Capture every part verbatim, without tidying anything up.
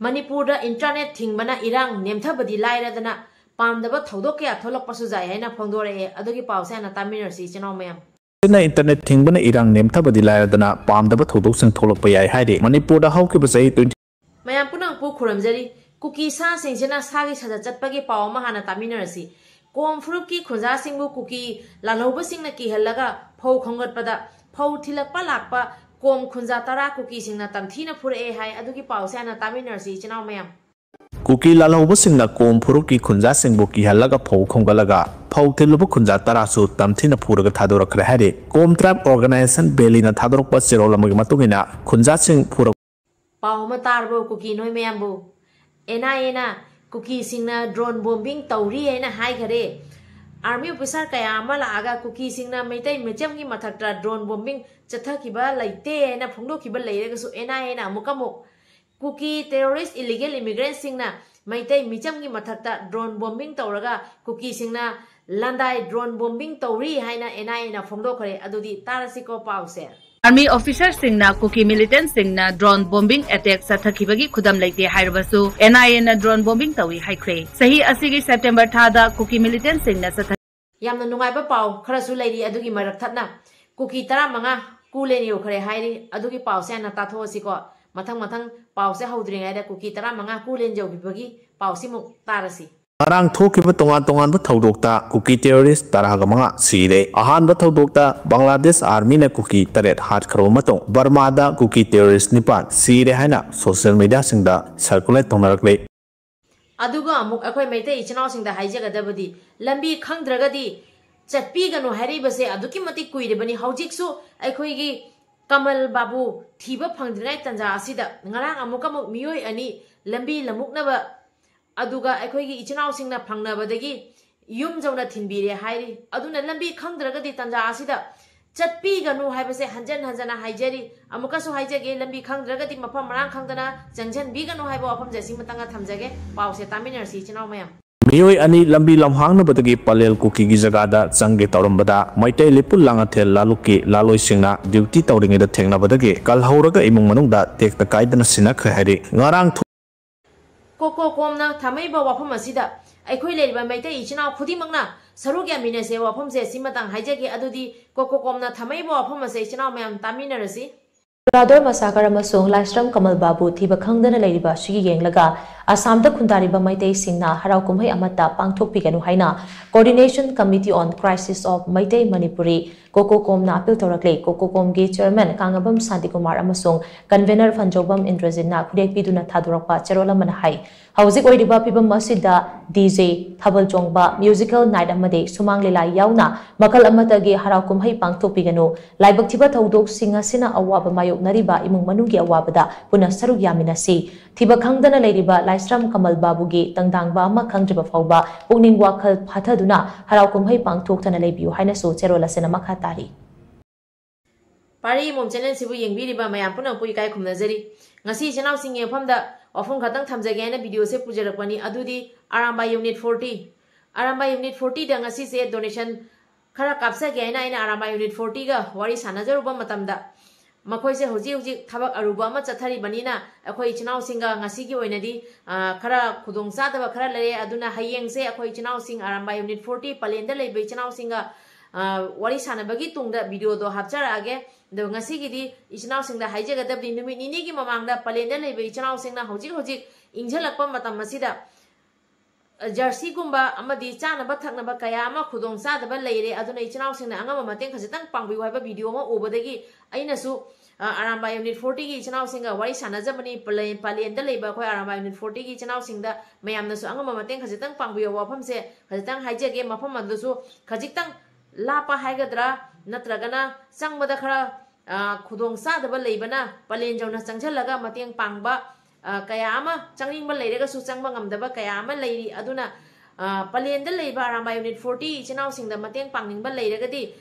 ꯃꯅꯤꯄꯨꯔꯗ ꯏꯟꯇꯔꯅꯦꯠ ꯊꯤꯡꯕꯅ ꯏꯔꯥꯡ ꯅꯦꯝꯊꯕꯗꯤ ꯂꯥꯏꯔꯗꯅ ꯄꯥꯝꯗꯕ ꯊꯧꯗꯣꯛ ꯀꯌꯥ ꯊꯣꯛꯂꯛꯄꯁꯨ ꯌꯥꯏ ꯍꯥꯏꯅ ꯐꯣꯡꯗꯣꯔꯛꯑꯦ꯫ ꯑꯗꯨꯒꯤ ꯄꯥꯎꯁꯦ ꯍꯥꯟꯅ ꯇꯥꯃꯤꯟꯅꯔꯁꯤ ꯏꯆꯤꯟ ꯏꯅꯥꯎ ꯃꯌꯥꯝ꯫ ꯆꯤꯟꯅ ꯏꯟꯇꯔꯅꯦꯠ ꯊꯤꯡꯕꯅ ꯏꯔꯥꯡ ꯅꯦꯝꯊꯕꯗꯤ ꯂꯥꯏꯔꯗꯅ ꯄꯥꯝꯗꯕ ꯊꯧꯗꯣꯛꯁꯤꯡ ꯊꯣꯛꯂꯛꯄ ꯌꯥꯏ ꯍꯥꯏꯔꯤ꯫ ꯃꯅꯤꯄꯨꯔꯗ ꯍꯧꯈꯤꯕ ꯆꯍꯤ ꯇ꯭ꯋꯦꯟꯇꯤ ꯃꯌꯥꯝ ꯄꯨꯝꯅꯃꯛꯄꯨ ꯈꯨꯔꯨꯝꯖꯔꯤ꯫ ꯀꯨꯀꯤ ꯁꯥꯁꯤꯡꯁꯤꯅ ꯁꯥꯒꯤ ꯁꯥꯖꯠ ꯆꯠꯄꯒꯤ ꯄꯥꯎ ꯑꯃ ꯍꯥꯟꯅ ꯇꯥꯃꯤꯟꯅꯔꯁꯤ꯫ ꯀꯣꯝ ꯐꯨꯔꯨꯞꯀꯤ ꯈꯨꯟꯖꯥꯁꯤꯡꯕꯨ ꯀꯨꯀꯤ ꯂꯥꯜꯍꯧꯕꯁꯤꯡꯅ ꯀꯤꯍꯜꯂꯒ ꯐꯧ ꯈꯣꯝꯒꯠꯄꯗ ꯐꯧ ꯊꯤꯜꯂꯛꯄ ꯂꯥꯛꯄ ꯀꯣꯝ ꯈꯨꯟꯖꯥ ꯇꯔꯥ ꯀꯨꯀꯤꯁꯤꯡꯅ ꯇꯝꯊꯤꯅ ꯐꯨꯔꯛꯑꯦ ꯍꯥꯏ꯫ ꯑꯗꯨꯒꯤ ꯄꯥꯎꯁꯦ ꯍꯥꯟꯅ ꯇꯥꯃꯤꯟꯅꯔꯁꯤ ꯏꯆꯤꯟ ꯏꯅꯥꯎ ꯃꯌꯥꯝ꯫ ꯀꯨꯀꯤ ꯂꯥꯜꯍꯧꯕꯁꯤꯡꯅ ꯀꯣꯝ ꯐꯨꯔꯨꯞꯀꯤ ꯈꯨꯟꯖꯥꯁꯤꯡꯕꯨ ꯀꯤꯍꯜꯂꯒ ꯐꯧ ꯈꯣꯝꯒꯠꯂꯒ ꯐꯧ ꯊꯤꯜꯂꯨꯕ ꯈꯨꯟꯖꯥ ꯇꯔꯥꯁꯨ ꯇꯝꯊꯤꯅ ꯐꯨꯔꯒ ꯊꯥꯗꯣꯔꯛꯈ꯭ꯔꯦ ꯍꯥꯏꯔꯤ꯫ ꯀꯣꯝ tribe organization ꯕꯦꯂꯤꯅ ꯊꯥꯗꯣꯔꯛꯄ ꯆꯦꯔꯣꯜ ꯑꯃꯒꯤ ꯃꯇꯨꯡ ꯏꯟꯅ ꯈꯨꯟꯖꯥꯁꯤꯡ ꯐꯨꯔꯛ ꯄꯥꯎ ꯑꯃ ꯇꯥꯔꯕꯣ ꯀꯨꯀꯤ ꯅꯣꯏ ꯃꯌꯥꯝꯕꯨ? ꯑꯦꯟ ꯑꯥꯏ ꯑꯦꯅ ꯀꯨꯀꯤꯁꯤꯡꯅ drone bombing ꯇꯧꯔꯤ ꯍꯥꯏꯅ ꯍꯥꯏꯈꯔꯦ꯫ ꯑꯥꯔꯃꯤ ꯑꯣꯐꯤꯁꯥꯔ ꯀꯌꯥ ꯑꯃ ꯂꯥꯛꯑꯒ ꯀꯨꯀꯤꯁꯤꯡꯅ ꯃꯩꯇꯩ ꯃꯤꯆꯝꯒꯤ ꯃꯊꯛꯇ drone bombing ꯆꯠꯊꯈꯤꯕ ꯂꯩꯇꯦ ꯍꯥꯏꯅ ꯐꯣꯡꯗꯣꯛꯈꯤꯕ ꯂꯩꯔꯒꯁꯨ ꯑꯦꯟ ꯑꯥꯏ ꯑꯦꯅ ꯑꯃꯨꯛꯀ ꯑꯃꯨꯛ ꯀꯨꯀꯤ terrorist illegal immigrantꯁꯤꯡꯅ ꯃꯩꯇꯩ ꯃꯤꯆꯝꯒꯤ ꯃꯊꯛꯇ drone bombing ꯇꯧꯔꯒ ꯀꯨꯀꯤꯁꯤꯡꯅ ꯂꯟꯗꯥꯏ drone bombing ꯇꯧꯔꯤ ꯍꯥꯏꯅ ꯑꯦꯟ ꯑꯥꯏ ꯑꯦꯅ ꯐꯣꯡꯗꯣꯛꯈ꯭ꯔꯦ꯫ ꯑꯗꯨꯗꯤ ꯇꯥꯔꯁꯤꯀꯣ ꯄꯥꯎꯁꯦ꯫ ꯑꯥꯔꯃꯤ ꯑꯣꯐꯤꯁꯥꯔꯁꯤꯡꯅ ꯀꯨꯀꯤ militantꯁꯤꯡꯅ drone bombing attack ꯆꯠꯊꯈꯤꯕꯒꯤ ꯈꯨꯗꯝ ꯂꯩꯇꯦ ꯍꯥꯏꯔꯕꯁꯨ ꯑꯦꯟ ꯑꯥꯏ ꯑꯦꯅ drone bombing ꯇꯧꯏ ꯍꯥꯏꯈ꯭ꯔꯦ꯫ ꯆꯍꯤ ꯑꯁꯤꯒꯤ ꯁꯦꯞꯇꯦꯝꯕꯔ ꯊꯥꯗ ꯀꯨꯀꯤ militantꯁꯤꯡꯅ ꯆꯠꯊ ꯌꯥꯝꯅ ꯅꯨꯡꯉꯥꯏꯕ ꯄꯥꯎ ꯈꯔꯁꯨ ꯂꯩꯔꯤ꯫ ꯑꯗꯨꯒꯤ ꯃꯔꯛ ꯊꯠꯅ ꯀꯨꯀꯤ ꯇꯔꯥꯃꯉꯥ ꯀꯨꯂꯦꯟ ꯌꯧꯈ꯭ꯔꯦ ꯍꯥꯏꯔꯤ꯫ ꯑꯗꯨꯒꯤ ꯄꯥꯎꯁꯦ ꯍꯥꯟꯅ ꯇꯥꯊꯣꯛꯑꯁꯤꯀꯣ꯫ ꯃꯊꯪ ꯃꯊꯪ ꯄꯥꯎꯁꯦ ꯍꯧꯗ꯭ꯔꯤꯉꯩꯗ ꯀꯨꯀꯤ ꯇꯔꯥꯃꯉꯥ ꯀꯨꯂꯦꯟ ꯌꯧꯈꯤꯕꯒꯤ ꯄꯥꯎꯁꯤꯃꯨꯛ ꯇꯥꯔꯁꯤ꯫ ꯉꯔꯥꯡ ꯊꯣꯛꯈꯤꯕ ꯇꯣꯉꯥꯟ ꯇꯣꯉꯥꯟꯕ ꯊꯧꯗꯣꯛꯇ ꯀꯨꯀꯤ terrorist ꯇꯔꯥꯒ ꯃꯉꯥ ꯁꯤꯔꯦ꯫ ꯑꯍꯥꯟꯕ ꯊꯧꯗꯣꯛꯇ ꯕꯪꯒ꯭ꯂꯥꯗꯦꯁ ꯑꯥꯔꯃꯤꯅ ꯀꯨꯀꯤ ꯇꯔꯦꯠ ꯍꯥꯠꯈ꯭ꯔꯕ ꯃꯇꯨꯡ ꯕꯔꯃꯥꯗ ꯀꯨꯀꯤ terrorist ꯅꯤꯄꯥꯟ ꯁꯤꯔꯦ ꯍꯥꯏꯅ social mediaꯁꯤꯡꯗ circulate ꯇꯧꯅꯔꯛꯂꯦ꯫ ꯑꯗꯨꯒ ꯑꯃꯨꯛ ꯑꯩꯈꯣꯏ ꯃꯩꯇꯩ ꯏꯆꯤꯟ ꯏꯅꯥꯎꯁꯤꯡꯗ ꯍꯥꯏꯖꯒꯗꯕꯗꯤ ꯂꯝꯕꯤ ꯈꯪꯗ꯭ꯔꯒꯗꯤ ꯆꯠꯄꯤꯒꯅꯨ ꯍꯥꯏꯔꯛꯏꯕꯁꯦ ꯑꯗꯨꯛꯀꯤ ꯃꯇꯤꯛ ꯀꯨꯏꯔꯕꯅꯤ꯫ ꯍꯧꯖꯤꯛꯁꯨ ꯑꯩꯈꯣꯏꯒꯤ ꯀꯃꯜ ꯕꯥꯕꯨ ꯊꯤꯕ ꯐꯪꯗ꯭ꯔꯤꯉꯩ ꯇꯥꯟꯖꯥ ꯑꯁꯤꯗ ꯉꯔꯥꯡ ꯑꯃꯨꯛꯀ ꯑꯃꯨꯛ ꯃꯤꯑꯣꯏ ꯑꯅꯤ ꯂꯝꯕꯤ ꯂꯝꯃꯨꯛꯅꯕ ꯑꯗꯨꯒ ꯑꯩꯈꯣꯏꯒꯤ ꯏꯆꯤꯟ ꯏꯅꯥꯎꯁꯤꯡꯅ ꯐꯪꯅꯕꯗꯒꯤ ꯌꯨꯝ ꯌꯧꯅ ꯊꯤꯟꯕꯤꯔꯦ ꯍꯥꯏꯔꯤ꯫ ꯑꯗꯨꯅ ꯂꯝꯕꯤ ꯈꯪꯗ꯭ꯔꯒꯗꯤ ꯇꯥꯟꯖꯥ ꯑꯁꯤꯗ ꯆꯠꯄꯤꯒꯅꯨ ꯍꯥꯏꯕꯁꯦ ꯍꯟꯖꯟ ꯍꯟꯖꯟꯅ ꯍꯥꯏꯖꯔꯤ꯫ ꯑꯃꯨꯛꯀꯁꯨ ꯍꯥꯏꯖꯒꯦ, ꯂꯝꯕꯤ ꯈꯪꯗ꯭ꯔꯒꯗꯤ ꯃꯐꯝ ꯃꯔꯥꯡ ꯈꯪꯗꯅ ꯆꯪꯁꯤꯟꯕꯤꯒꯅꯨ ꯍꯥꯏꯕ ꯋꯥꯐꯝꯁꯦ ꯑꯁꯤ ꯃꯇꯥꯡꯗ ꯊꯝꯖꯒꯦ꯫ ꯄꯥꯎꯁꯦ ꯇꯥꯃꯤꯟꯅꯔꯁꯤ ꯏꯆꯤꯟ ꯏꯅꯥꯎ ꯃꯌꯥꯝ꯫ ꯃꯤꯑꯣꯏ ꯑꯅꯤ ꯂꯝꯕꯤ ꯂꯝꯍꯥꯡꯅꯕꯗꯒꯤ ꯄꯂꯦꯜ ꯀꯨꯀꯤꯒꯤ ꯖꯒꯥꯗ ꯆꯪꯒꯦ ꯇꯧꯔꯝꯕꯗ ꯃꯩꯇꯩ ꯂꯤꯄꯨ ꯂꯥꯡꯉꯊꯦꯜ ꯂꯥꯂꯨꯛꯀꯤ ꯂꯥꯂꯣꯏꯁꯤꯡꯅ duty ꯇꯧꯔꯤꯉꯩꯗ ꯊꯦꯡꯅꯕꯗꯒꯤ ꯀꯜꯍꯧꯔꯒ ꯏꯃꯨꯡ ꯃꯅꯨꯡꯗ ꯇꯦꯛꯇ ꯀꯥꯏꯗꯅ ꯁꯤꯟꯅꯈ꯭ꯔꯦ ꯍꯥꯏꯔꯤ꯫ ꯉꯔꯥꯡ ꯊꯣ- ꯀꯣꯀꯣ ꯀꯣꯝꯅ ꯊꯝꯃꯛꯏꯕ ꯋꯥꯐꯝ ꯑꯁꯤꯗ ꯑꯩꯈꯣꯏ ꯂꯩꯔꯤꯕ ꯃꯩꯇꯩ ꯏꯆꯤꯟ ꯏꯅꯥꯎ ꯈꯨꯗꯤꯡꯃꯛꯅ ꯁꯔꯨꯛ ꯌꯥꯃꯤꯟꯅꯁꯦ꯫ ꯋꯥꯐꯝꯁꯦ ꯁꯤꯃꯇꯪ ꯍꯥꯏꯖꯒꯦ꯫ ꯑꯗꯨꯗꯤ ꯀꯣꯀꯣ ꯀꯣꯝꯅ ꯊꯝꯃꯛꯏꯕ ꯋꯥꯐꯝ ꯑꯁꯦ ꯏꯆꯤꯟ ꯏꯅꯥꯎ ꯃꯌꯥꯝ ꯇꯥꯃꯤꯟꯅꯔꯁꯤ꯫ ꯔꯥꯗꯣꯔ ꯃꯁꯥꯒꯔ ꯑꯃꯁꯨꯡ ꯂꯥꯏꯁ꯭ꯔꯝ ꯀꯃꯜ ꯕꯥꯕꯨ ꯊꯤꯕ ꯈꯪꯗꯅ ꯂꯩꯔꯤꯕ ꯑꯁꯤꯒꯤ ꯌꯦꯡꯂꯒ ꯑꯁꯥꯝꯗ ꯈꯨꯟꯗꯥꯔꯤꯕ ꯃꯩꯇꯩꯁꯤꯡꯅ ꯍꯔꯥꯎ ꯀꯨꯝꯍꯩ ꯑꯃꯠꯇ ꯄꯥꯡꯊꯣꯛꯄꯤꯒꯅꯨ ꯍꯥꯏꯅ Coordination Committee on Crisis of Meitei Manipuri, ꯀꯣꯀꯣ ꯀꯣꯝꯅ ꯑꯥꯄꯤꯜ ꯇꯧꯔꯛꯂꯦ꯫ ꯀꯣꯀꯣ ꯀꯣꯝꯒꯤ ꯆꯤꯌꯔꯃꯦꯟ ꯀꯥꯡꯉꯕꯝ ꯁꯥꯟꯇꯤꯀꯨꯃꯥꯔ ꯑꯃꯁꯨꯡ ꯀꯟꯚꯦꯅꯔ ꯐꯟꯖꯧꯕꯝ ꯏꯟꯗ꯭ꯔꯖꯤꯠꯅ ꯈꯨꯠꯌꯦꯛ ꯄꯤꯗꯨꯅ ꯊꯥꯗꯣꯔꯛꯄ ꯆꯦꯔꯣꯜ ꯑꯃꯅ ꯍꯥꯏ, ꯍꯧꯖꯤꯛ ꯑꯣꯏꯔꯤꯕ ꯐꯤꯕꯝ ꯑꯁꯤꯗ ꯗꯤ ꯖꯦ, ꯊꯥꯕꯜ ꯆꯣꯡꯕ, ꯃ꯭ꯌꯨꯖꯤꯀꯦꯜ ꯅꯥꯏꯠ ꯑꯃꯗꯤ ꯁꯨꯃꯥꯡ ꯂꯤꯂꯥ ꯌꯥꯎꯅ ꯃꯈꯜ ꯑꯃꯠꯇꯒꯤ ꯍꯔꯥꯎ ꯀꯨꯝꯍꯩ ꯄꯥꯡꯊꯣꯛꯄꯤꯒꯅꯨ꯫ ꯂꯥꯏꯕꯛ ꯊꯤꯕ ꯊꯧꯗꯣꯛꯁꯤꯡ ꯑꯁꯤꯅ ꯑꯋꯥꯕ ꯃꯥꯌꯣꯛꯅꯔꯤꯕ ꯏꯃꯨꯡ ꯃꯅꯨꯡꯒꯤ ꯑꯋꯥꯕꯗ ꯄꯨꯟꯅ ꯁꯔꯨꯛ ꯌꯥꯃꯤꯟꯅꯁꯤ꯫ ꯊꯤꯕ ꯈꯪꯗꯅ ꯂꯩꯔꯤꯕ ꯂꯥꯏꯁ꯭ꯔꯝ ꯀꯃꯜ ꯕꯥꯕꯨꯒꯤ ꯇꯪꯗꯥꯡꯕ ꯑꯃ ꯈꯪꯗ꯭ꯔꯤꯕ ꯐꯥꯎꯕ ꯄꯨꯛꯅꯤꯡ ꯋꯥꯈꯜ ꯐꯥꯊꯗꯨꯅ ꯍꯔꯥꯎ ꯀꯨꯝꯍꯩ ꯄꯥꯡꯊꯣꯛꯇꯅ ꯂꯩꯕꯤꯌꯨ ꯍꯥꯏꯅꯁꯨ ꯆꯦꯔꯣꯜ ꯑꯁꯤꯅ ꯃꯈꯥ ꯇꯥꯔꯤ꯫ ꯄꯥꯔꯤ ꯃꯣꯝ ꯆꯦꯅꯦꯜꯁꯤꯕꯨ ꯌꯦꯡꯕꯤꯔꯤꯕ ꯃꯌꯥꯝ ꯄꯨꯝꯅꯃꯛꯄꯨ ꯏꯀꯥꯏ ꯈꯨꯝꯅꯖꯔꯤ꯫ ꯉꯁꯤ ꯏꯆꯤꯟ ꯏꯅꯥꯎꯁꯤꯡꯒꯤ ꯃꯐꯝꯗ ꯋꯥꯐꯝ ꯈꯛꯇꯪ ꯊꯝꯖꯒꯦ ꯍꯥꯏꯅ ꯚꯤꯗꯤꯑꯣꯁꯦ ꯄꯨꯖꯔꯛꯄꯅꯤ꯫ ꯑꯗꯨꯗꯤ Arambai unit forty, Arambai unit ꯐꯣꯔꯇꯤꯗ ꯉꯁꯤꯁꯦ ꯗꯣꯅꯦꯁꯟ ꯈꯔ ꯀꯥꯞꯆꯒꯦ ꯍꯥꯏꯅ ꯑꯩꯅ ꯑꯔꯥꯝꯕꯥꯏ ꯌꯨꯅꯤꯠ ꯐꯣꯔꯇꯤꯒ ꯋꯥꯔꯤ ꯁꯥꯟꯅꯖꯔꯨꯕ ꯃꯇꯝꯗ, ꯃꯈꯣꯏꯁꯦ ꯍꯧꯖꯤꯛ ꯍꯧꯖꯤꯛ ꯊꯕꯛ ꯑꯔꯨꯕ ꯑꯃ ꯆꯠꯊꯔꯤꯕꯅꯤꯅ ꯑꯩꯈꯣꯏ ꯏꯆꯤꯟ ꯏꯅꯥꯎꯁꯤꯡꯒ ꯉꯁꯤꯒꯤ ꯑꯣꯏꯅꯗꯤ, ꯑ, ꯈꯔ ꯈꯨꯗꯣꯡꯆꯥꯗꯕ ꯈꯔ ꯂꯩꯔꯦ꯫ ꯑꯗꯨꯅ ꯍꯌꯦꯡꯁꯦ ꯑꯩꯈꯣꯏ ꯏꯆꯤꯟ ꯏꯅꯥꯎꯁꯤꯡ ꯑꯔꯥꯝꯕꯥꯏ ꯌꯨꯅꯤꯠ ꯐꯣꯔꯇꯤ ꯄꯂꯦꯟꯗ ꯂꯩꯕ ꯏꯆꯤꯟ ꯏꯅꯥꯎꯁꯤꯡꯒ, ꯑ, ꯋꯥꯔꯤ ꯁꯥꯟꯅꯕꯒꯤ ꯇꯨꯡꯗ ꯚꯤꯗꯤꯑꯣꯗꯣ ꯍꯥꯞꯆꯔꯛꯑꯒꯦ꯫ ꯑꯗꯣ ꯉꯁꯤꯒꯤꯗꯤ ꯏꯆꯤꯟ ꯏꯅꯥꯎꯁꯤꯡꯗ ꯍꯥꯏꯖꯒꯗꯕꯗꯤ, ꯅꯨꯃꯤꯠ ꯅꯤꯅꯤꯒꯤ ꯃꯃꯥꯡꯗ ꯄꯂꯦꯟꯗ ꯂꯩꯕ ꯏꯆꯤꯟ ꯏꯅꯥꯎꯁꯤꯡꯅ ꯍꯧꯖꯤꯛ ꯍꯧꯖꯤꯛ ꯏꯪꯁꯤꯜꯂꯛꯄ ꯃꯇꯝ ꯑꯁꯤꯗ, ꯑ, ꯖꯔꯁꯤꯒꯨꯝꯕ ꯑꯃꯗꯤ ꯆꯥꯅꯕ ꯊꯛꯅꯕ ꯀꯌꯥ ꯑꯃ ꯈꯨꯗꯣꯡ ꯆꯥꯗꯕ ꯂꯩꯔꯦ꯫ ꯑꯗꯨꯅ ꯏꯆꯤꯟ ꯏꯅꯥꯎꯁꯤꯡꯅ ꯑꯉꯝꯕ ꯃꯇꯦꯡ ꯈꯖꯤꯛꯇꯪ ꯄꯥꯡꯕꯤꯌꯨ ꯍꯥꯏꯕ ꯚꯤꯗꯤꯑꯣ ꯑꯃ ꯎꯕꯗꯒꯤ ꯑꯩꯅꯁꯨ, ꯑ, ꯑꯔꯥꯝꯕꯥꯏ ꯌꯨꯅꯤꯠ ꯐꯣꯔꯇꯤꯒꯤ ꯏꯆꯤꯟ ꯏꯅꯥꯎꯁꯤꯡꯒ ꯋꯥꯔꯤ ꯁꯥꯟꯅꯖꯕꯅꯤ꯫ ꯄꯂꯦ-, ꯄꯂꯦꯟꯗ ꯂꯩꯕ ꯑꯩꯈꯣꯏ ꯑꯔꯥꯝꯕꯥꯏ ꯌꯨꯅꯤꯠ ꯐꯣꯔꯇꯤꯒꯤ ꯏꯆꯤꯟ ꯏꯅꯥꯎꯁꯤꯡꯗ ꯃꯌꯥꯝꯅꯁꯨ ꯑꯉꯝꯕ ꯃꯇꯦꯡ ꯈꯖꯤꯛꯇꯪ ꯄꯥꯡꯕꯤꯌꯨ ꯍꯥꯏꯕ ꯋꯥꯐꯝꯁꯦ ꯈꯖꯤꯛꯇꯪ ꯍꯥꯏꯖꯒꯦ꯫ ꯃꯐꯝ ꯑꯗꯨꯁꯨ ꯈꯖꯤꯛꯇꯪ ꯂꯥꯞꯄ ꯍꯥꯏꯒꯗ꯭ꯔꯥ, ꯅꯠꯇ꯭ꯔꯒꯅ ꯆꯪꯕꯗ ꯈꯔ, ꯑ, ꯈꯨꯗꯣꯡ ꯆꯥꯗꯕ ꯂꯩꯕꯅ ꯄꯂꯦꯟ ꯌꯧꯅ ꯆꯪꯁꯤꯜꯂꯒ ꯃꯇꯦꯡ ꯄꯥꯡꯕ, ꯑ, ꯀꯌꯥ ꯑꯃ ꯆꯪꯅꯤꯡꯕ ꯂꯩꯔꯒꯁꯨ ꯆꯪꯕ ꯉꯝꯗꯕ ꯀꯌꯥ ꯑꯃ ꯂꯩꯔꯤ꯫ ꯑꯗꯨꯅ, ꯑ, ꯄꯂꯦꯟꯗ ꯂꯩꯕ ꯑꯔꯥꯝꯕꯥꯏ ꯌꯨꯅꯤꯠ ꯐꯣꯔꯇꯤ ꯏꯆꯤꯟ ꯏꯅꯥꯎꯁꯤꯡꯗ ꯃꯇꯦꯡ ꯄꯥꯡꯅꯤꯡꯕ ꯂꯩꯔꯒꯗꯤ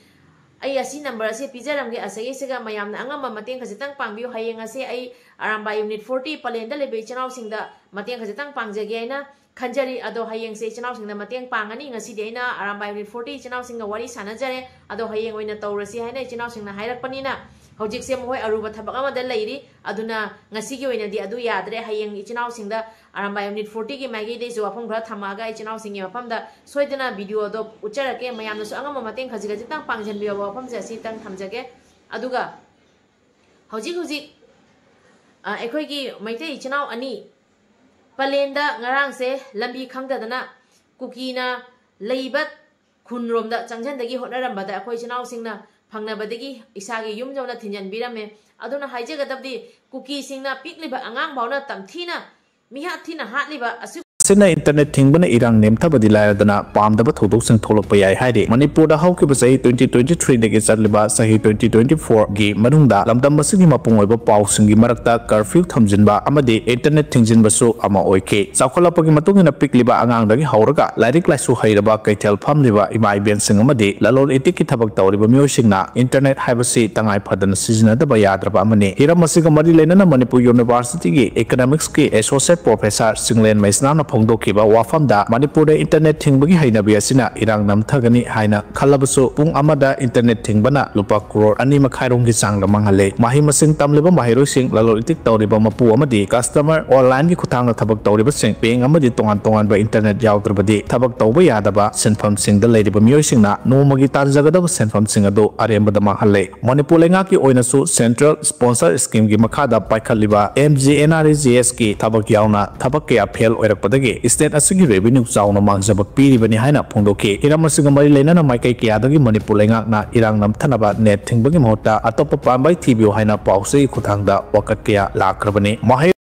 ꯑꯩ ꯑꯁꯤ ꯅꯝꯕꯔ ꯑꯁꯤ ꯄꯤꯖꯔꯝꯒꯦ꯫ ꯑꯁꯤꯒꯤꯁꯤꯒ ꯃꯌꯥꯝꯅ ꯑꯉꯝꯕ ꯃꯇꯦꯡ ꯈꯖꯤꯛꯇꯪ ꯄꯥꯡꯕꯤꯌꯨ꯫ ꯍꯌꯦꯡ ꯑꯁꯤ ꯑꯩ ꯑꯔꯥꯝꯕꯥꯏ ꯌꯨꯅꯤꯠ ꯐꯣꯔꯇꯤ ꯄꯂꯦꯟꯗ ꯂꯩꯕ ꯏꯆꯤꯟ ꯏꯅꯥꯎꯁꯤꯡꯗ ꯃꯇꯦꯡ ꯈꯖꯤꯛꯇꯪ ꯄꯥꯡꯖꯒꯦ ꯍꯥꯏꯅ ꯈꯟꯖꯔꯤ꯫ ꯑꯗꯣ ꯍꯌꯦꯡꯁꯦ ꯏꯆꯤꯟ ꯏꯅꯥꯎꯁꯤꯡꯗ ꯃꯇꯦꯡ ꯄꯥꯡꯒꯅꯤ꯫ ꯉꯁꯤꯗꯤ ꯑꯩꯅ ꯑꯔꯥꯝꯕꯥꯏ ꯌꯨꯅꯤꯠ ꯐꯣꯔꯇꯤ ꯏꯆꯤꯟ ꯏꯅꯥꯎꯁꯤꯡꯒ ꯋꯥꯔꯤ ꯁꯥꯟꯅꯖꯔꯦ꯫ ꯑꯗꯣ ꯍꯌꯦꯡ ꯑꯣꯏꯅ ꯇꯧꯔꯁꯤ ꯍꯥꯏꯅ ꯏꯆꯤꯟ ꯏꯅꯥꯎꯁꯤꯡꯅ ꯍꯥꯏꯔꯛꯄꯅꯤꯅ ꯍꯧꯖꯤꯛꯁꯦ ꯃꯈꯣꯏ ꯑꯔꯨꯕ ꯊꯕꯛ ꯑꯃꯗ ꯂꯩꯔꯤ꯫ ꯑꯗꯨꯅ ꯉꯁꯤꯒꯤ ꯑꯣꯏꯅꯗꯤ ꯑꯗꯨ ꯌꯥꯗ꯭ꯔꯦ꯫ ꯍꯌꯦꯡ ꯏꯆꯤꯟ ꯏꯅꯥꯎꯁꯤꯡꯗ ꯑꯔꯥꯝꯕꯥꯏ ꯌꯨꯅꯤꯠ ꯐꯣꯔꯇꯤꯒꯤ ꯃꯥꯏꯀꯩꯗꯩꯁꯨ ꯋꯥꯐꯝ ꯈꯔ ꯊꯝꯃꯛꯑꯒ ꯏꯆꯤꯟ ꯏꯅꯥꯎꯁꯤꯡꯒꯤ ꯃꯐꯝꯗ ꯁꯣꯏꯗꯅ ꯚꯤꯗꯤꯑꯣꯗꯣ ꯎꯠꯆꯔꯛꯀꯦ꯫ ꯃꯌꯥꯝꯅꯁꯨ ꯑꯉꯝꯕ ꯃꯇꯦꯡ ꯈꯖꯤꯛ ꯈꯖꯤꯛꯇꯪ ꯄꯥꯡꯁꯤꯟꯕꯤꯌꯣꯕ ꯋꯥꯐꯝꯁꯦ ꯑꯁꯤꯇꯪ ꯊꯝꯖꯒꯦ꯫ ꯑꯗꯨꯒ ꯍꯧꯖꯤꯛ ꯍꯧꯖꯤꯛ, ꯑ, ꯑꯩꯈꯣꯏꯒꯤ ꯃꯩꯇꯩ ꯏꯆꯤꯟ ꯏꯅꯥꯎ ꯑꯅꯤ ꯄꯂꯦꯟꯗ ꯉꯔꯥꯡꯁꯦ ꯂꯝꯕꯤ ꯈꯪꯗꯗꯅ ꯀꯨꯀꯤꯅ ꯂꯩꯕ ꯈꯨꯟꯔꯣꯝꯗ ꯆꯪꯁꯤꯟꯗꯒꯤ ꯍꯣꯠꯅꯔꯝꯕꯗ ꯑꯩꯈꯣꯏ ꯏꯆꯤꯟ ꯏꯅꯥꯎꯁꯤꯡꯅ ꯐꯪꯅꯕꯗꯒꯤ ꯏꯁꯥꯒꯤ ꯌꯨꯝ ꯌꯧꯅ ꯊꯤꯟꯖꯤꯟꯕꯤꯔꯝꯃꯦ꯫ ꯑꯗꯨꯅ ꯍꯥꯏꯖꯒꯗꯕꯗꯤ ꯀꯨꯀꯤꯁꯤꯡꯅ ꯄꯤꯛꯂꯤꯕ ꯑꯉꯥꯡ ꯐꯥꯎꯅ ꯇꯝꯊꯤꯅ ꯃꯤꯍꯥꯠ ꯊꯤꯅ ꯍꯥꯠꯂꯤꯕ ꯑꯁꯤ ꯑꯁꯤꯅ ꯏꯟꯇꯔꯅꯦꯠ ꯊꯤꯡꯕꯅ ꯏꯔꯥꯡ ꯅꯦꯝꯊꯕꯗꯤ ꯂꯥꯏꯔꯗꯅ ꯄꯥꯝꯗꯕ ꯊꯧꯗꯣꯛꯁꯤꯡ ꯊꯣꯛꯂꯛꯄ ꯌꯥꯏ ꯍꯥꯏꯔꯤ꯫ ꯃꯅꯤꯄꯨꯔꯗ ꯍꯧꯈꯤꯕ ꯆꯍꯤ twenty twenty-three ꯗꯒꯤ ꯆꯠꯂꯤꯕ ꯆꯍꯤ twenty twenty-four ꯒꯤ ꯃꯅꯨꯡꯗ ꯂꯝꯗꯝ ꯑꯁꯤꯒꯤ ꯃꯄꯨꯡ ꯑꯣꯏꯕ ꯄꯥꯎꯁꯤꯡꯒꯤ ꯃꯔꯛꯇ curfew ꯊꯝꯖꯤꯟꯕ ꯑꯃꯗꯤ ꯏꯟꯇꯔꯅꯦꯠ ꯊꯤꯡꯖꯤꯟꯕꯁꯨ ꯑꯃ ꯑꯣꯏꯈꯤ꯫ ꯆꯥꯎꯈꯠꯂꯛꯄꯒꯤ ꯃꯇꯨꯡ ꯏꯟꯅ ꯄꯤꯛꯂꯤꯕ ꯑꯉꯥꯡꯗꯒꯤ ꯍꯧꯔꯒ ꯂꯥꯏꯔꯤꯛ ꯂꯥꯏꯁꯨ ꯍꯩꯔꯕ ꯀꯩꯊꯦꯜ ꯐꯝꯂꯤꯕ ꯏꯃꯥ ꯏꯕꯦꯟꯁꯤꯡ ꯑꯃꯗꯤ ꯂꯂꯣꯟ ꯏꯇꯤꯛꯀꯤ ꯊꯕꯛ ꯇꯧꯔꯤꯕ ꯃꯤꯑꯣꯏꯁꯤꯡꯅ ꯏꯟꯇꯔꯅꯦꯠ ꯍꯥꯏꯕꯁꯤ ꯇꯉꯥꯏ ꯐꯗꯅ ꯁꯤꯖꯤꯟꯅꯗꯕ ꯌꯥꯗ꯭ꯔꯕ ꯑꯃꯅꯤ꯫ ꯍꯤꯔꯝ ꯑꯁꯤꯒ ꯃꯔꯤ ꯂꯩꯅꯅ ꯃꯅꯤꯄꯨꯔ ꯌꯨꯅꯤꯚꯔꯁꯤꯇꯤꯒꯤ economics ꯀꯤ associate professor ꯁꯤꯡꯂꯦꯟ ꯃꯩꯁꯅꯥꯝꯅ ꯐꯣꯡꯗꯣꯛꯈꯤꯕ ꯋꯥꯐꯝꯗ ꯃꯅꯤꯄꯨꯔꯗ ꯏꯟꯇꯔꯅꯦꯠ ꯊꯤꯡꯕꯒꯤ ꯍꯩꯅꯕꯤ ꯑꯁꯤꯅ ꯏꯔꯥꯡ ꯅꯝꯊꯒꯅꯤ ꯍꯥꯏꯅ ꯈꯜꯂꯕꯁꯨ ꯄꯨꯡ ꯑꯃꯗ ꯏꯟꯇꯔꯅꯦꯠ ꯊꯤꯡꯕꯅ ꯂꯨꯄꯥ ꯀ꯭ꯔꯣꯔ ꯑꯅꯤ ꯃꯈꯥꯏꯔꯣꯝꯒꯤ ꯆꯥꯡꯗ ꯃꯥꯡꯍꯜꯂꯦ꯫ ꯃꯍꯩ ꯃꯁꯤꯡ ꯇꯝꯂꯤꯕ ꯃꯍꯩꯔꯣꯏꯁꯤꯡ, ꯂꯂꯣꯟ ꯏꯇꯤꯛ ꯇꯧꯔꯤꯕ ꯃꯄꯨ ꯑꯃꯗꯤ customer online ꯒꯤ ꯈꯨꯠꯊꯥꯡꯗ ꯊꯕꯛ ꯇꯧꯔꯤꯕꯁꯤꯡ, bank ꯑꯃꯗꯤ ꯇꯣꯉꯥꯟ ꯇꯣꯉꯥꯟꯕ ꯏꯟꯇꯔꯅꯦꯠ ꯌꯥꯎꯗ꯭ꯔꯕꯗꯤ ꯊꯕꯛ ꯇꯧꯕ ꯌꯥꯗꯕ ꯁꯤꯟꯐꯝꯁꯤꯡꯗ ꯂꯩꯔꯤꯕ ꯃꯤꯑꯣꯏꯁꯤꯡꯅ ꯅꯣꯡꯃꯒꯤ ꯇꯥꯟꯖꯒꯗꯕ ꯁꯦꯟꯐꯝꯁꯤꯡ ꯑꯗꯨ ꯑꯔꯦꯝꯕꯗ ꯃꯥꯡꯍꯜꯂꯦ꯫ ꯃꯅꯤꯄꯨꯔ ꯂꯩꯉꯥꯛꯀꯤ ꯑꯣꯏꯅꯁꯨ central sponsor scheme ꯒꯤ ꯃꯈꯥꯗ ꯄꯥꯏꯈꯠꯂꯤꯕ M G N R E G S ꯀꯤ ꯊꯕꯛ ꯌꯥꯎꯅ ꯊꯕꯛ ꯀꯌꯥ fail ꯑꯣꯏꯔꯛꯄꯗꯒꯤ state ꯑꯁꯤꯒꯤ revenue ꯆꯥꯎꯅ ꯃꯥꯡꯖꯕ ꯄꯤꯔꯤꯕꯅꯤ ꯍꯥꯏꯅ ꯐꯣꯡꯗꯣꯛꯈꯤ꯫ ꯍꯤꯔꯝ ꯑꯁꯤꯒ ꯃꯔꯤ ꯂꯩꯅꯅ ꯃꯥꯏꯀꯩ ꯀꯌꯥꯗꯒꯤ ꯃꯅꯤꯄꯨꯔ ꯂꯩꯉꯥꯛꯅ ꯏꯔꯥꯡ ꯅꯝꯊꯅꯕ ꯅꯦꯠ ꯊꯤꯡꯕꯒꯤ ꯃꯍꯨꯠꯇ ꯑꯇꯣꯞꯄ ꯄꯥꯝꯕꯩ ꯊꯤꯕꯤꯌꯨ ꯍꯥꯏꯅ ꯄꯥꯎꯆꯦꯒꯤ ꯈꯨꯠꯊꯥꯡꯗ ꯋꯥꯀꯠ ꯀꯌꯥ ꯂꯥꯛꯈ꯭ꯔꯕꯅꯤ꯫ ꯃꯍꯩ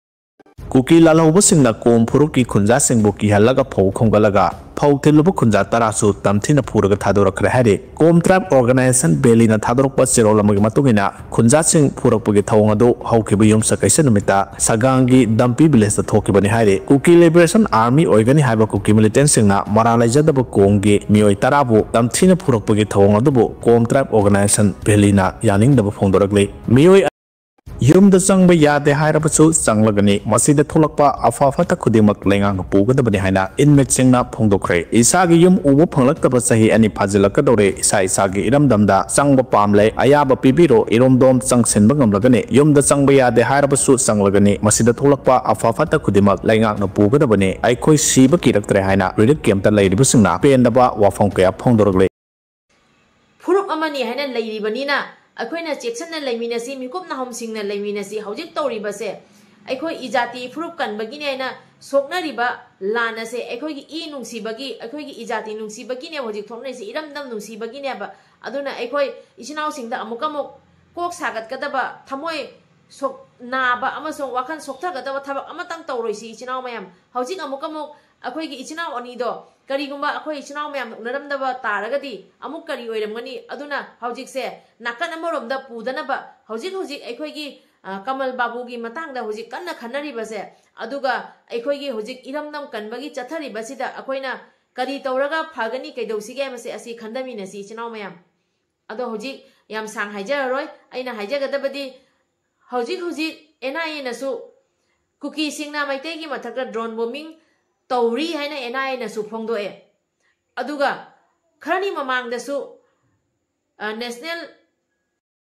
ꯀꯨꯀꯤ ꯂꯥꯜꯍꯧꯕꯁꯤꯡꯅ ꯀꯣꯝ ꯐꯨꯔꯨꯞꯀꯤ ꯈꯨꯟꯖꯥꯁꯤꯡꯕꯨ ꯀꯤꯍꯜꯂꯒ ꯐꯧ ꯈꯣꯝꯒꯠꯂꯒ ꯐꯧ ꯊꯤꯜꯂꯨꯕ ꯈꯨꯟꯖꯥ ꯇꯔꯥꯁꯨ ꯇꯝꯊꯤꯅ ꯐꯨꯔꯒ ꯊꯥꯗꯣꯔꯛꯈ꯭ꯔꯦ ꯍꯥꯏꯔꯤ꯫ ꯀꯣꯝ tribe organisation ꯚꯦꯂꯤꯅ ꯊꯥꯗꯣꯔꯛꯄ ꯆꯦꯔꯣꯜ ꯑꯃꯒꯤ ꯃꯇꯨꯡ ꯏꯟꯅ ꯈꯨꯟꯖꯥꯁꯤꯡ ꯐꯨꯔꯛꯄꯒꯤ ꯊꯧꯑꯣꯡ ꯑꯗꯨ ꯍꯧꯈꯤꯕ ꯌꯨꯝꯁꯀꯩꯁ ꯅꯨꯃꯤꯠꯇ ꯁꯒꯥꯡꯒꯤ ꯗꯝꯄꯤ village ꯇ ꯊꯣꯛꯈꯤꯕꯅꯤ ꯍꯥꯏꯔꯤ꯫ ꯀꯨꯀꯤ liberation army ꯑꯣꯏꯒꯅꯤ ꯍꯥꯏꯕ ꯀꯨꯀꯤ militant ꯁꯤꯡꯅ ꯃꯔꯥꯜ ꯂꯩꯖꯗꯕ ꯀꯣꯝꯒꯤ ꯃꯤꯑꯣꯏ ꯇꯔꯥꯕꯨ ꯇꯝꯊꯤꯅ ꯐꯨꯔꯛꯄꯒꯤ ꯊꯧꯑꯣꯡ ꯑꯗꯨꯕꯨ ꯀꯣꯝ tribe organisation ꯚꯦꯂꯤꯅ ꯌꯥꯅꯤꯡꯗꯕ ꯐꯣꯡꯗꯣꯔꯛꯂꯤ꯫ ꯃꯤꯑꯣꯏ ꯌꯨꯝꯗ ꯆꯪꯕ ꯌꯥꯗꯦ ꯍꯥꯏꯔꯕꯁꯨ ꯆꯪꯂꯒꯅꯤ꯫ ꯃꯁꯤꯗ ꯊꯣꯛꯂꯛꯄ ꯑꯐ ꯐꯠꯇ ꯈꯨꯗꯤꯡꯃꯛ ꯂꯩꯉꯥꯛꯅ ꯄꯨꯒꯗꯕꯅꯤ ꯍꯥꯏꯅ inmateꯁꯤꯡꯅ ꯐꯣꯡꯗꯣꯛꯈ꯭ꯔꯦ꯫ ꯏꯁꯥꯒꯤ ꯌꯨꯝ ꯎꯕ ꯐꯪꯂꯛꯇꯕ ꯆꯍꯤ ꯑꯅꯤ ꯐꯥꯖꯤꯜꯂꯛꯀꯗꯧꯔꯦ꯫ ꯏꯁꯥ ꯏꯁꯥꯒꯤ ꯏꯔꯝꯗꯝꯗ ꯆꯪꯕ ꯄꯥꯝꯂꯦ꯫ ꯑꯌꯥꯕ ꯄꯤꯕꯤꯔꯣ꯫ ꯏꯔꯣꯝꯗꯣꯝ ꯆꯪꯁꯤꯟꯕ ꯉꯝꯂꯒꯅꯤ꯫ ꯌꯨꯝꯗ ꯆꯪꯕ ꯌꯥꯗꯦ ꯍꯥꯏꯔꯕꯁꯨ ꯆꯪꯂꯒꯅꯤ꯫ ꯃꯁꯤꯗ ꯊꯣꯛꯂꯛꯄ ꯑꯐ ꯐꯠꯇ ꯈꯨꯗꯤꯡꯃꯛ ꯂꯩꯉꯥꯛꯅ ꯄꯨꯒꯗꯕꯅꯤ꯫ ꯑꯩꯈꯣꯏ ꯁꯤꯕ ꯀꯤꯔꯛꯇ꯭ꯔꯦ ꯍꯥꯏꯅ relief campꯇ ꯂꯩꯔꯤꯕꯁꯤꯡꯅ ꯄꯦꯟꯗꯕ ꯋꯥꯐꯝ ꯀꯌꯥ ꯐꯣꯡꯗꯣꯔꯛꯂꯦ꯫ ꯐꯨꯔꯨꯞ ꯑꯃꯅꯤ ꯍꯥꯏꯅ ꯂꯩꯔꯤꯕꯅꯤꯅ ꯑꯩꯈꯣꯏꯅ ꯆꯦꯛꯁꯤꯟꯅ ꯂꯩꯃꯤꯟꯅꯁꯤ, ꯃꯤꯀꯨꯞ ꯅꯥꯍꯣꯝꯁꯤꯡꯅ ꯂꯩꯃꯤꯟꯅꯁꯤ꯫ ꯍꯧꯖꯤꯛ ꯇꯧꯔꯤꯕꯁꯦ ꯑꯩꯈꯣꯏ ꯏꯖꯥꯇꯤ ꯐꯨꯔꯨꯞ ꯀꯟꯕꯒꯤꯅꯦ ꯍꯥꯏꯅ ꯁꯣꯛꯅꯔꯤꯕ ꯂꯥꯟ ꯑꯁꯦ ꯑꯩꯈꯣꯏꯒꯤ ꯏ ꯅꯨꯡꯁꯤꯕꯒꯤ, ꯑꯩꯈꯣꯏꯒꯤ ꯏꯖꯥꯇꯤ ꯅꯨꯡꯁꯤꯕꯒꯤꯅꯦꯕ ꯍꯧꯖꯤꯛ ꯊꯣꯛꯅꯔꯤꯁꯦ, ꯏꯔꯝꯗꯝ ꯅꯨꯡꯁꯤꯕꯒꯤꯅꯦꯕ꯫ ꯑꯗꯨꯅ ꯑꯩꯈꯣꯏ ꯏꯆꯤꯟ ꯏꯅꯥꯎꯁꯤꯡꯗ ꯑꯃꯨꯛꯀ ꯑꯃꯨꯛ ꯀꯣꯛ ꯁꯥꯒꯠꯀꯗꯕ, ꯊꯃꯣꯏ ꯁꯣꯛ-, ꯅꯥꯕ ꯑꯃꯁꯨꯡ ꯋꯥꯈꯜ ꯁꯣꯛꯊꯒꯗꯕ ꯊꯕꯛ ꯑꯃꯇꯪ ꯇꯧꯔꯣꯏꯁꯤ ꯏꯆꯤꯟ ꯏꯅꯥꯎ ꯃꯌꯥꯝ꯫ ꯍꯧꯖꯤꯛ ꯑꯃꯨꯛꯀ ꯑꯃꯨꯛ ꯑꯩꯈꯣꯏꯒꯤ ꯏꯆꯤꯟ ꯏꯅꯥꯎ ꯑꯅꯤꯗꯣ ꯀꯔꯤꯒꯨꯝꯕ ꯑꯩꯈꯣꯏ ꯏꯆꯤꯟ ꯏꯅꯥꯎ ꯃꯌꯥꯝꯅ ꯎꯅꯔꯝꯗꯕ ꯇꯥꯔꯒꯗꯤ ꯑꯃꯨꯛ ꯀꯔꯤ ꯑꯣꯏꯔꯝꯒꯅꯤ? ꯑꯗꯨꯅ ꯍꯧꯖꯤꯛꯁꯦ ꯅꯥꯀꯟ ꯑꯃꯔꯣꯝꯗ ꯄꯨꯗꯅꯕ ꯍꯧꯖꯤꯛ ꯍꯧꯖꯤꯛ ꯑꯩꯈꯣꯏꯒꯤ, ꯑ, ꯀꯃꯜ ꯕꯥꯕꯨꯒꯤ ꯃꯇꯥꯡꯗ ꯍꯧꯖꯤꯛ ꯀꯟꯅ ꯈꯟꯅꯔꯤꯕꯁꯦ, ꯑꯗꯨꯒ ꯑꯩꯈꯣꯏꯒꯤ ꯍꯧꯖꯤꯛ ꯏꯔꯝꯗꯝ ꯀꯟꯕꯒꯤ ꯆꯠꯊꯔꯤꯕꯁꯤꯗ ꯑꯩꯈꯣꯏꯅ ꯀꯔꯤ ꯇꯧꯔꯒ ꯐꯒꯅꯤ, ꯀꯩꯗꯧꯁꯤꯒꯦ ꯍꯥꯏꯕꯁꯦ ꯑꯁꯤ ꯈꯟꯊꯃꯤꯟꯅꯁꯤ ꯏꯆꯤꯟ ꯏꯅꯥꯎ ꯃꯌꯥꯝ꯫ ꯑꯗꯣ ꯍꯧꯖꯤꯛ ꯌꯥꯝ ꯁꯥꯡ ꯍꯥꯏꯖꯔꯔꯣꯏ꯫ ꯑꯩꯅ ꯍꯥꯏꯖꯒꯗꯕꯗꯤ ꯍꯧꯖꯤꯛ ꯍꯧꯖꯤꯛ NIAꯅꯁꯨ ꯀꯨꯀꯤꯁꯤꯡꯅ ꯃꯩꯇꯩꯒꯤ ꯃꯊꯛꯇ drone bombing ꯇꯧꯔꯤ ꯍꯥꯏꯅ NIAꯅꯁꯨ ꯐꯣꯡꯗꯣꯛꯑꯦ꯫ ꯑꯗꯨꯒ ꯈꯔꯅꯤ ꯃꯃꯥꯡꯗꯁꯨ, ꯑ, national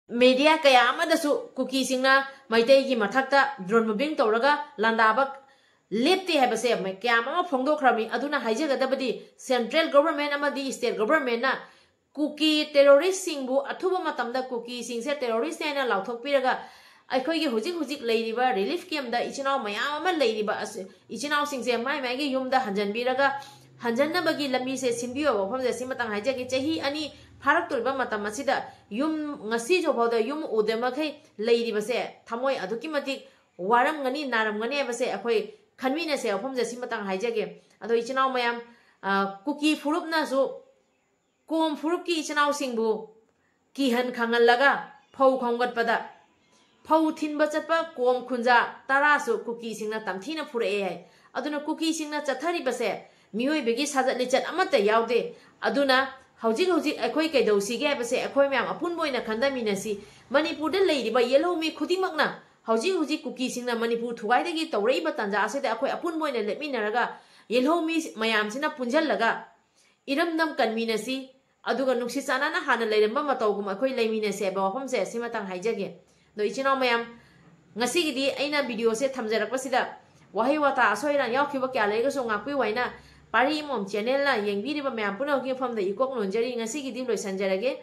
media ꯀꯌꯥ ꯑꯃꯗꯁꯨ ꯀꯨꯀꯤꯁꯤꯡꯅ ꯃꯩꯇꯩꯒꯤ ꯃꯊꯛꯇ drone bombing ꯇꯧꯔꯒ ꯂꯥꯟꯗꯥꯕ ꯂꯦꯞꯇꯦ ꯍꯥꯏꯕꯁꯦ ꯃ-, ꯀꯌꯥ ꯑꯃ ꯐꯣꯡꯗꯣꯛꯈ꯭ꯔꯕꯅꯤ꯫ ꯑꯗꯨꯅ ꯍꯥꯏꯖꯒꯗꯕꯗꯤ central government ꯑꯃꯗꯤ state governmentꯅ ꯀꯨꯀꯤ terroristꯁꯤꯡꯕꯨ ꯑꯊꯨꯕ ꯃꯇꯝꯗ ꯀꯨꯀꯤꯁꯤꯡꯁꯦ terroristꯅꯤ ꯍꯥꯏꯅ ꯂꯥꯎꯊꯣꯛꯄꯤꯔꯒ ꯑꯩꯈꯣꯏꯒꯤ ꯍꯧꯖꯤꯛ ꯍꯧꯖꯤꯛ ꯂꯩꯔꯤꯕ relief campꯇ ꯏꯆꯤꯟ ꯏꯅꯥꯎ ꯃꯌꯥꯝ ꯑꯃ ꯂꯩꯔꯤꯕ ꯑꯁ-, ꯏꯆꯤꯟ ꯏꯅꯥꯎꯁꯤꯡꯁꯦ ꯃꯥꯏ ꯃꯥꯏꯒꯤ ꯌꯨꯝꯗ ꯍꯟꯖꯟꯕꯤꯔꯒ ꯍꯟꯖꯟꯅꯕꯒꯤ ꯂꯝꯕꯤꯁꯦ ꯁꯤꯟꯕꯤꯌꯣ ꯍꯥꯏꯕ ꯋꯥꯐꯝꯁꯦ ꯁꯤꯃꯇꯪ ꯍꯥꯏꯖꯒꯦ꯫ ꯆꯍꯤ ꯑꯅꯤ ꯐꯥꯔꯛꯇꯣꯔꯤꯕ ꯃꯇꯝ ꯑꯁꯤꯗ ꯌꯨꯝ ꯉꯁꯤ ꯐꯥꯎꯗ ꯌꯨꯝ ꯎꯗ꯭ꯔꯤꯕ ꯃꯈꯩ ꯂꯩꯔꯤꯕꯁꯦ ꯊꯃꯣꯏ ꯑꯗꯨꯛꯀꯤ ꯃꯇꯤꯛ ꯋꯥꯔꯝꯒꯅꯤ, ꯅꯥꯔꯝꯒꯅꯤ ꯍꯥꯏꯕꯁꯦ ꯑꯩꯈꯣꯏ ꯈꯟꯃꯤꯟꯅꯁꯦ ꯍꯥꯏꯕ ꯋꯥꯐꯝꯁꯦ ꯁꯤꯃꯇꯪ ꯍꯥꯏꯖꯒꯦ꯫ ꯑꯗꯣ ꯏꯆꯤꯟ ꯏꯅꯥꯎ ꯃꯌꯥꯝ, ꯑ, ꯀꯨꯀꯤ ꯐꯨꯔꯨꯞꯅꯁꯨ ꯀꯣꯝ ꯐꯨꯔꯨꯞꯀꯤ ꯏꯆꯤꯟ ꯏꯅꯥꯎꯁꯤꯡꯕꯨ ꯀꯤꯍꯟ ꯈꯪꯍꯜꯂꯒ ꯐꯧ ꯈꯣꯝꯒꯠꯄꯗ ꯐꯧ ꯊꯤꯟꯕ ꯆꯠꯄ ꯀꯣꯝ ꯈꯨꯟꯖꯥ ꯇꯔꯥꯁꯨ ꯀꯨꯀꯤꯁꯤꯡꯅ ꯇꯝꯊꯤꯅ ꯐꯨꯔꯛꯑꯦ ꯍꯥꯏ꯫ ꯑꯗꯨꯅ ꯀꯨꯀꯤꯁꯤꯡꯅ ꯆꯠꯊꯔꯤꯕꯁꯦ ꯃꯤꯑꯣꯏꯕꯒꯤ ꯁꯥꯖꯠ ꯂꯤꯆꯠ ꯑꯃꯠꯇ ꯌꯥꯎꯗꯦ꯫ ꯑꯗꯨꯅ ꯍꯧꯖꯤꯛ ꯍꯧꯖꯤꯛ ꯑꯩꯈꯣꯏ ꯀꯩꯗꯧꯁꯤꯒꯦ ꯍꯥꯏꯕꯁꯦ ꯑꯩꯈꯣꯏ ꯃꯌꯥꯝ ꯑꯄꯨꯟꯕ ꯑꯣꯏꯅ ꯈꯟꯊꯃꯤꯟꯅꯁꯤ꯫ ꯃꯅꯤꯄꯨꯔꯗ ꯂꯩꯔꯤꯕ ꯌꯦꯜꯍꯧꯃꯤ ꯈꯨꯗꯤꯡꯃꯛꯅ ꯍꯧꯖꯤꯛ ꯍꯧꯖꯤꯛ ꯀꯨꯀꯤꯁꯤꯡꯅ ꯃꯅꯤꯄꯨꯔ ꯊꯨꯒꯥꯏꯗꯒꯤ ꯇꯧꯔꯛꯏꯕ ꯇꯥꯟꯖꯥ ꯑꯁꯤꯗ ꯑꯩꯈꯣꯏ ꯑꯄꯨꯟꯕ ꯑꯣꯏꯅ ꯂꯦꯞꯃꯤꯟꯅꯔꯒ ꯌꯦꯜꯍꯧꯃꯤ ꯃꯌꯥꯝꯁꯤꯅ ꯄꯨꯟꯁꯤꯜꯂꯒ ꯏꯔꯝꯗꯝ ꯀꯟꯃꯤꯟꯅꯁꯤ, ꯑꯗꯨꯒ ꯅꯨꯡꯁꯤ ꯆꯥꯟꯅꯅ ꯍꯥꯟꯅ ꯂꯩꯔꯝꯕ ꯃꯇꯧꯒꯨꯝ ꯑꯩꯈꯣꯏ ꯂꯩꯃꯤꯟꯅꯁꯤ ꯍꯥꯏꯕ ꯋꯥꯐꯝꯁꯦ ꯑꯁꯤꯃꯇꯪ ꯍꯥꯏꯖꯒꯦ꯫ ꯑꯗꯣ ꯏꯆꯤꯟ ꯏꯅꯥꯎ ꯃꯌꯥꯝ, ꯉꯁꯤꯒꯤꯗꯤ ꯑꯩꯅ ꯚꯤꯗꯤꯑꯣꯁꯦ ꯊꯝꯖꯔꯛꯄꯁꯤꯗ ꯋꯥꯍꯩ ꯋꯥꯇꯥ ꯑꯁꯣꯏ ꯑꯔꯥꯟ ꯌꯥꯎꯈꯤꯕ ꯀꯌꯥ ꯂꯩꯔꯒꯁꯨ ꯉꯥꯛꯄꯤꯌꯨ ꯍꯥꯏꯅ ꯄꯥꯔꯤ ꯑꯃꯃꯝ ꯆꯦꯅꯦꯜꯅ ꯌꯦꯡꯕꯤꯔꯤꯕ ꯃꯌꯥꯝ ꯄꯨꯝꯅꯃꯛꯀꯤ ꯃꯐꯝꯗ ꯏꯀꯣꯛ ꯅꯣꯟꯖꯔꯤ꯫ ꯉꯁꯤꯒꯤꯗꯤ ꯂꯣꯏꯁꯤꯟꯖꯔꯒꯦ꯫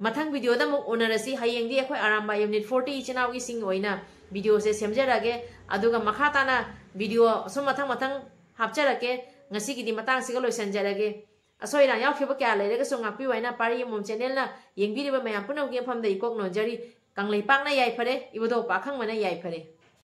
ꯃꯊꯪ ꯚꯤꯗꯤꯑꯣꯗ ꯑꯃꯨꯛ ꯎꯅꯔꯁꯤ꯫ ꯍꯌꯦꯡꯗꯤ ꯑꯩꯈꯣꯏ ꯑꯔꯥꯝꯕꯥꯏ ꯌꯨꯅꯤꯠ ꯐꯣꯔꯇꯤ ꯏꯆꯤꯟ ꯏꯅꯥꯎꯒꯤꯁꯤꯡꯒꯤ ꯑꯣꯏꯅ ꯚꯤꯗꯤꯑꯣꯁꯦ ꯁꯦꯝꯖꯔꯛꯑꯒꯦ꯫ ꯑꯗꯨꯒ ꯃꯈꯥ ꯇꯥꯅ ꯚꯤꯗꯤꯑꯣ ꯑꯁꯨꯝ ꯃꯊꯪ ꯃꯊꯪ ꯍꯥꯞꯆꯔꯛꯀꯦ꯫ ꯉꯁꯤꯒꯤꯗꯤ ꯃꯇꯥꯡꯁꯤꯒ ꯂꯣꯏꯁꯤꯟꯖꯔꯒꯦ꯫ ꯑꯁꯣꯏ ꯑꯔꯥꯟ ꯌꯥꯎꯈꯤꯕ ꯀꯌꯥ ꯂꯩꯔꯒꯁꯨ ꯉꯥꯛꯄꯤꯌꯨ ꯍꯥꯏꯅ ꯄꯥꯔꯤ ꯑꯃꯃꯝ ꯆꯦꯅꯦꯜꯅ ꯌꯦꯡꯕꯤꯔꯤꯕ ꯃꯌꯥꯝ ꯄꯨꯝꯅꯃꯛꯀꯤ ꯃꯐꯝꯗ ꯏꯀꯣꯛ ꯅꯣꯟꯖꯔꯤ꯫ ꯀꯪꯂꯩꯄꯥꯛꯅ ꯌꯥꯏꯐꯔꯦ, ꯏꯕꯨꯙꯧ ꯄꯥꯈꯪꯕꯅ ꯌꯥꯏꯐꯔꯦ꯫